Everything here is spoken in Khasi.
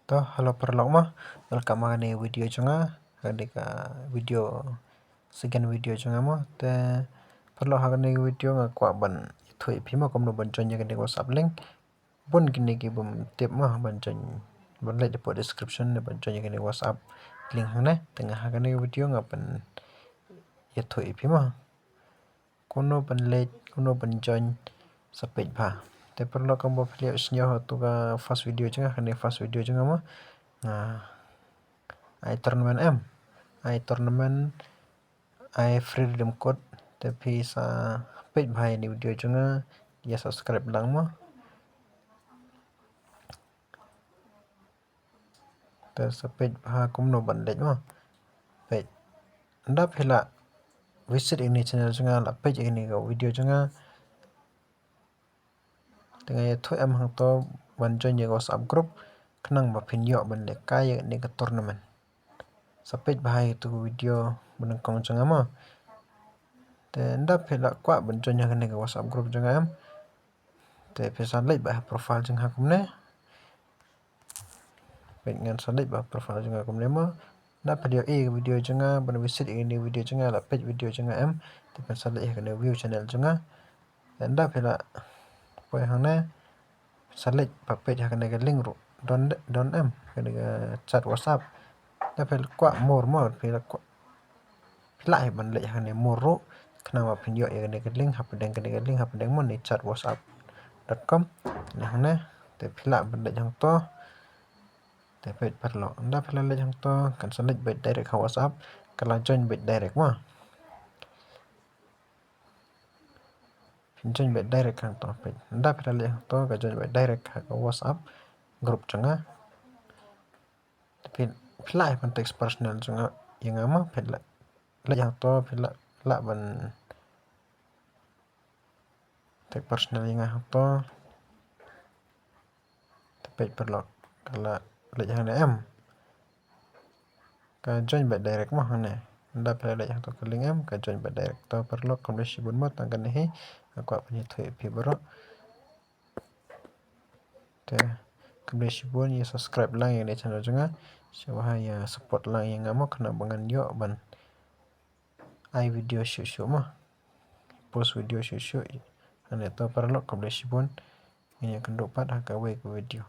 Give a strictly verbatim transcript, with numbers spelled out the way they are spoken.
To, hello paralok mo. Welcome ha kane video jong nga. Kane ka video, second video jong nga mo. Te paralok, ha kane video nga kwah ban ïathuh ïa phi mo kumno ban join ïa kane WhatsApp link. Bun kine ki bym tip mo ban join, ban leit hapoh description ne ban join ïa kane WhatsApp link hangne. Te nga ha kane video nga ban ïathuh ïa phi mo kumno ban leit, kumno ban join, sa peit bha. Te paralok, kumba phi la ïohsngew ha tu ka first video jong nga, kane first video jong nga mo. Nga ai tournament em, ai tournament, ai free redeem code. Te phi sa peit bha ïa kane video jong nga, ïa subscribe lang mo. Te sa peit bha kumno ban leit mo. Peit. Ynda phi la visit ïa kane channel jong nga, la peit ïa kane ka video jong nga, te nga ïathuh em hangto ban join ïa ka WhatsApp group khnang ba phin ïoh ban lehkai ïa kane ka tournament. Sa peit bha ïa tu ka video ba nyngkong jong nga mo. Te ynda phi la kwah ban join ïa kane ka WhatsApp group jong nga em, te phi sa leit bha ha profile jong nga kumne. Peit, ngan sa leit bha ha profile jong nga kumne mo. Ynda phi la ïohi ïa ka video jong nga, ban visit ïa kane video jong nga, la peit video jong nga em, te phin sa leit ha kane view channel jong nga. Te ynda phi la poi hangne, sa leit bha, peit ha kane ka link ruh don, don em, kane ka chat WhatsApp. Ynda phi la kwah more mo, phi la kwah, phi lah hi ban leit ha kane more ruh khnang ba phin ïoh ïa kane ka link hapdeng, kane ka link hapdeng mo, ne chat whatsapp dot com. Ne hangne, te phi lah ban leit hangto. Te peit paralok, ynda phi la leit hangto, kan sa leit beit direct ha WhatsApp, ka la join beit direct mo. Phin join beit direct hangto, peit. Ynda phi la leit hangto, ka join beit direct ha ka WhatsApp group jong nga. Te phi, phi lah hi ban text personal jong nga, ïa nga mo, phi lah, leit hangto, phi lah, lah ban text personal ïa nga hangto. Te peit paralok, ka la leit hangne em. Ka join beit direct mo hangne. Ynda phi la leit hangto ka link em, ka join beit direct. To paralok, khublei shibun mo, tang kane hi nga kwah ban ïathuh ïa phi baroh. Te khublei shibun, ïa subscribe lang ïa kane channel jong nga, shuwa ïa support lang ïa nga mo, khnang ba ngan ïoh ban ai video shuh shuh mo, post video shuh shuh. Hangne to paralok, khublei shibun. Ngin ïakynduh pat ha kawei ka video.